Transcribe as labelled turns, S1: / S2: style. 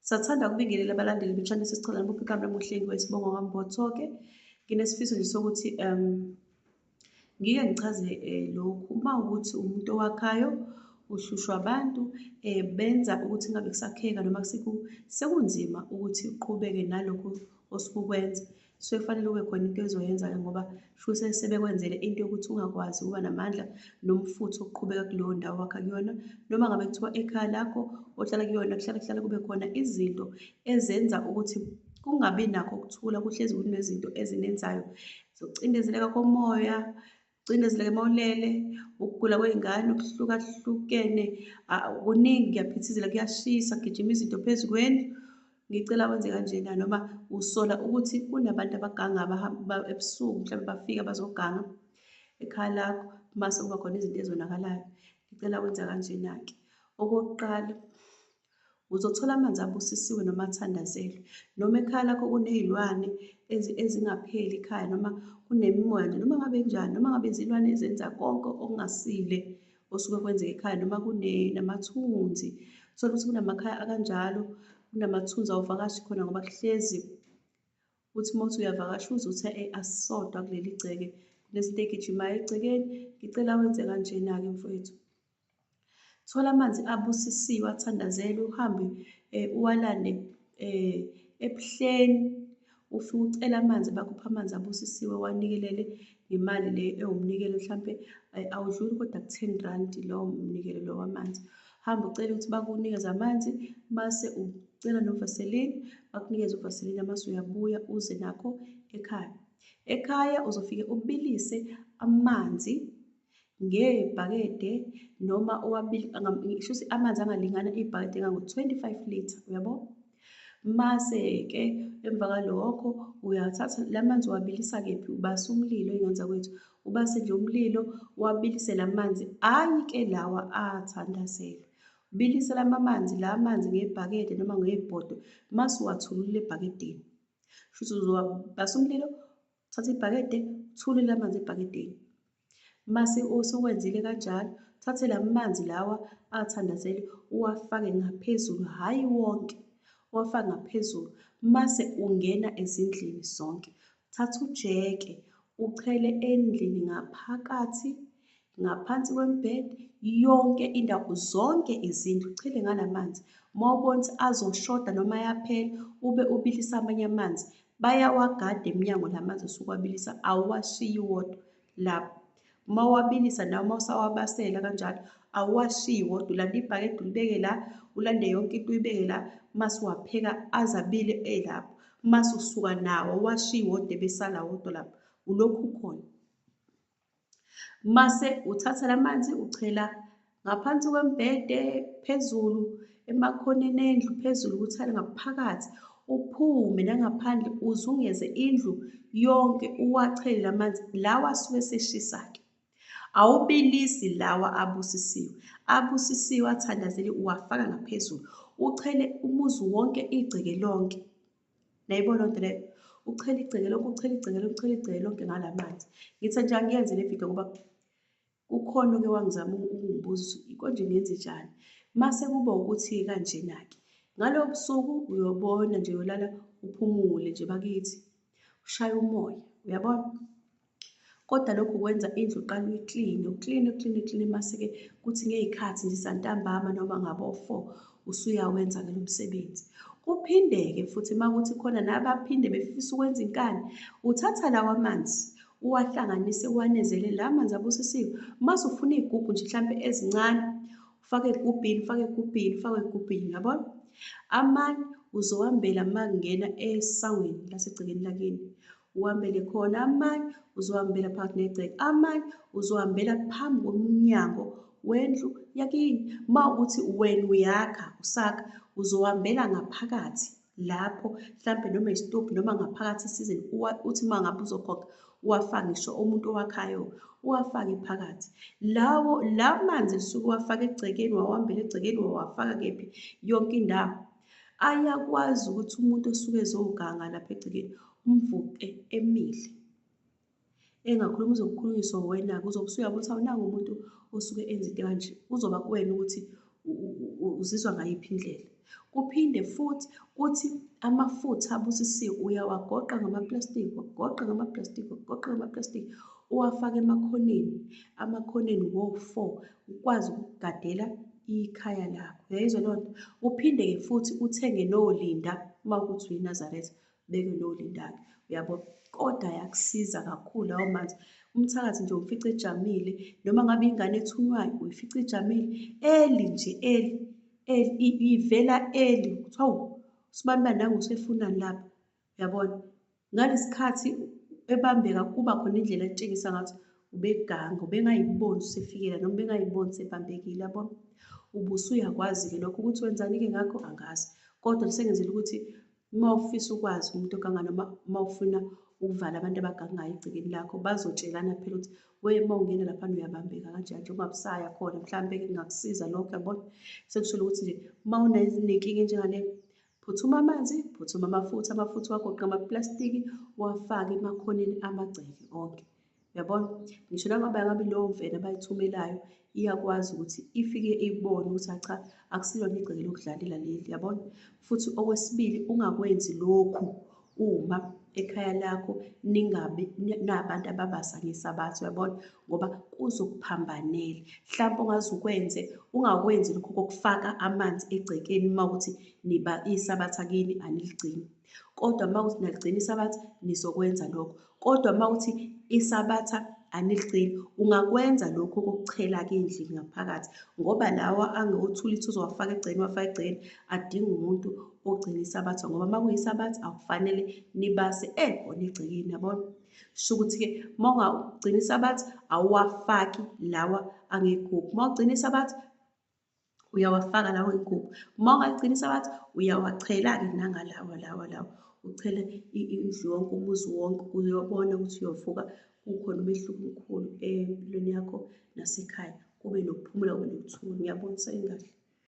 S1: Sathanda ukubingelela abalandeli be-channel sesichaza nobuphi igama lami uHlengiwe wesibongo kaMbotho-ke. Nginesifiso nje sokuthi ngike ngichaze lokhu uma ukuthi umuntu owakhayo uhlushwa abantu benza ukuthi kungabe kusakheka noma sekunzima ukuthi uqhubeke nalokhu osuke ukwenza. Kusuke kufanele kube khona into ozoyenza-ke ngoba shuthi sebekwenzele into yokuthi ungakwazi ukuba namandla nomfutho wokuqhubeka kuleyo ndawo wakha kuyona. Noma ngabe kuthiwa ekhaya lakho ohlala kuyona kuhlale kuhlale kube khona izinto ezenza ukuthi kungabi nakho ukuthula, kuhlezi kunezinto ezinenzayo zokucindezeleka komoya, ucindezeleke uma ulele, ukugula kwey'ngane okuhlukahlukene, kuningi kuyaphithizela, kuyashisa, kugijima izinto phezu kwendlu. Ngicela wenze kanjena noma usola ukuthi kunabantu abaganga abahamba ebusuku mhlawumbe bafika bazoganga ekhaya lakho mase kuba khona izinto ezonakalayo. Ngicela wenze kanjena-ke. Okokuqala, uzothola amanzi abusisiwe noma athandazelwe. Noma ekhaya lakho kuney'lwane ezingapheli ekhaya noma kunemimoya nje noma ngabe njani noma ngabe izilwane ezenza konke okungasile osuke kwenzeka ekhaya noma kunamathunzi. Uthole ukuthi kunamakhaya akanjalo, kunamathunzi awuvakashi khona ngoba kuhlezi uthi uma uthi uyavakasha uze uthi eyi asisodwa kuleli gceke kunezinto ey'gijimayo egcekeni. Ngicela wenze kanjena-ke mfowethu. Thola amanzi abusisiwe athandazelwe uhambe uwalande eBuhleni ufike ucele amanzi bakuphe amanzi abusisiwe wanikelele ngemali le ewumnikelo mhlampe awudluli kodwa ku-ten rand lowo mnikelo lo wamanzi. Hamba ucele ukuthi bakunikeze amanzi mase ucela novaselini bakunikeze uvaselini mase uyabuya uze nakho ekhaya. Ekhaya uzofike ubilise amanzi ngebhakede noma shuthi amanzi angalingana ibhakede engango-25 litre, uyabo? Mase-ke emva kwalokho uyathatha la manzi uwabilisa kephi? Ubasa umlilo ey'ngane zakwethu, ubase nje umlilo uwabilise la manzi, hhayi-ke lawa athandazelwe. Bilisa la manzi la manzi ngebhakede noma ngebhodwe mase uwathulula ebhakedeni. Shuthi uzowabasa umlilo, uthathe ibhakede, uthulule amanzi ebhakedeni. Mase usukwenzile kanjalo, thathe la manzi lawa athandazele uwafake ngaphezulu, hhayi wonke, uwafake ngaphezulu. Mase ungena ezindlini zonke, thatha ujeke uchele endlini ngaphakathi, ngaphansi kwembhede, yonke indawo, zonke izindlu uchele ngala manzi. Uma ubona ukuthi azoshoda noma ayaphela, ube ubilisa amanye amanzi. Bayawagada emnyango la manzi osuke uwabilisa, awuwashiyi wodwa lapho. Uma uwabilisa nawe uma usawabasela kanjalo, awuwashiyi wodwa, ulanda ibhakede ulibeke la, ulande yonke into uyibeke la, mase uwapheka aze abile elapho. Mase usuka nawo, awuwashiyi wodwa ebesala wodwa lapho, ulokhu ukhona. Mase uthatha la manzi uchela ngaphansi kwembhede, phezulu emakhoneni endlu, phezulu kuthale ngaphakathi, uphume nangaphandle uzungeze indlu yonke uwachele la manzi lawa asuke eseshisa-ke. Awubilisi lawa abusisiwe, abusisiwe athandazele uwafaka ngaphezulu, uchele umuzi wonke igceke lonke. Nayibona loo nto leyo? Uchela igceke lonke, uchela igceke lonke, uchela igceke lonke ngala manzi. Ngithe nje angiyenze le video ngoba kukhona oke wangizama ukungibuza ukuthi konje ngenze njani. Mase kuba ukuthi kanjena-ke. Ngalobo busuku uyobona nje uyolala uphumule nje bakithi. Ushaye umoya, uyabona? Kodwa lokhu kwenza indlu uqale uyikline, ukline, ukline, ukline mase-ke kuthi ngey'khathi nje zantambama noma ngabo-four usuyawenza-ke lo msebenzi. Kuphinde-ke futhi uma kuthi khona nabaphinde befisa ukwenza inkani, uthatha lawa manzi uwahlanganise uwanezele la manzi abusisiwe. Mase ufuna iy'gubhu nje hlampe ezincane, ufake egubhini, ufake egubhini, ufake egubhini, uyabona? Amanye uzowambela uma kungena esangweni lasegcekeni lakini. Uhambele khona amanye uzohambela phakathi negceke, amanye uzohambela phambi komnyango wendlu yakini. Uma ukuthi wena uyakha usakha, uzohambela ngaphakathi lapho mhlampe noma isitobhi noma ngaphakathi esizeni uthi uma ngabe uzokhokha uwafake ngisho umuntu owakhayo uwafake phakathi. Lawo la manzi usuke uwafake egcekeni wawahambela egcekeni wawafaka kephi yonke indawo. Ayakwazi ukuthi umuntu osuke ezoganga lapha egcekeni umvuke emile engakhuluma uzokukhulunyiswa wena-ke uzobe usuyabona ukuthi awunanga umuntu osuke enza into kanje kuzoba kuwena ukuthi uzizwa ngayiphi indlela. Kuphinde futhi kuthi amafutha abusisiwe uyawagoqa ngamaplastiki, wagoqa ngamaplastiki, wagoqa ngamaplastiki, uwafake emakhoneni, amakhoneni wo-four, ukwazi ukugadela ikhaya lakho. Uyayizwa leyo nto? Uphinde-ke futhi uthenge nolinda uma kuwukuthi uyiNazaretha, ubeke nolinda-ke, uyabo? Kodwa ayakusiza kakhulu lawo manzi. Umthakathi nje umfica ejamile, noma ngabe ingane ethunywayo uyifica ijamile, eli nje eli, eli ivela eli, kuthiwa hawu, usibanibani nangu usefunani lapha, uyabona? Ngalesikhathi ebambeka kuba khona indlela etshengisa ngathi ubeganga, ubengayiboni usefikela noma ubengayiboni sebambekile, yabona? Ubusuyakwazi-ke lokho ukuthi wenzani-ke ngakho angazi, kodwa sengenzela ukuthi uma ufisa ukwazi umuntu oganga noma uma ufuna ukuvala abantu abagangayo egcekeni lakho, bazotshelana phela ukuthi we uma ungena laphana uyabambeka kanje kanje, ungabusaya khona mhlampe-ke kungakusiza lokho, yabona? Sekusholo ukuthi nje uma unenkinga enjengaleyo, phuthuma amanzi, phuthuma amafutha, amafutha uwagoqe ngamaplastiki, uwafake emakhoneni amagceke onke. Uyabona? Ngisho nangabe ngabe leyo mfene abayithumelayo iyakwazi ukuthi ifike ibone ukuthi cha akusilona igceke lokudlalela leli, yabona? Futhi okwesibili ungakwenzi lokhu uma ekhaya lakho ningabi nabantu ababasa ngesabatha, uyabona? Ngoba kuzokuphambanela. Mhlawumpe ongaze ukwenze, ungakwenzi lokhu kokufaka amanzi egcekeni uma kuthi niba isabatha kini aniligcini. Kodwa uma kuthi niyaligcina isabatha nizokwenza lokho. Kodwa uma kuthi isabatha aniligcini, ungakwenza lokhu kokuchela-ke endlini ngaphakathi ngoba lawa angothula ithi uzowafaka egcekeni uwafake egcekeni adinga umuntu ogcina isabatha ngoba uma kuyisabatha akufanele nibase ekhona egcekeni, yabona? Sho ukuthi-ke uma ungagcina isabatha awuwafaki lawa angegubhu. Uma ugcina isabatha uyawafaka lawo ingubhu. Uma ungaligcina isabatha uyawachela-ke nangalawa lawa lawa, uchele indlu yonke, umuzi wonke, uyobona ukuthi uyovuka kukhona umehluko omkhulu empilweni yakho nasekhaya, kube nokuphumula, kube nokuthula. Ngiyabonga, usengahle.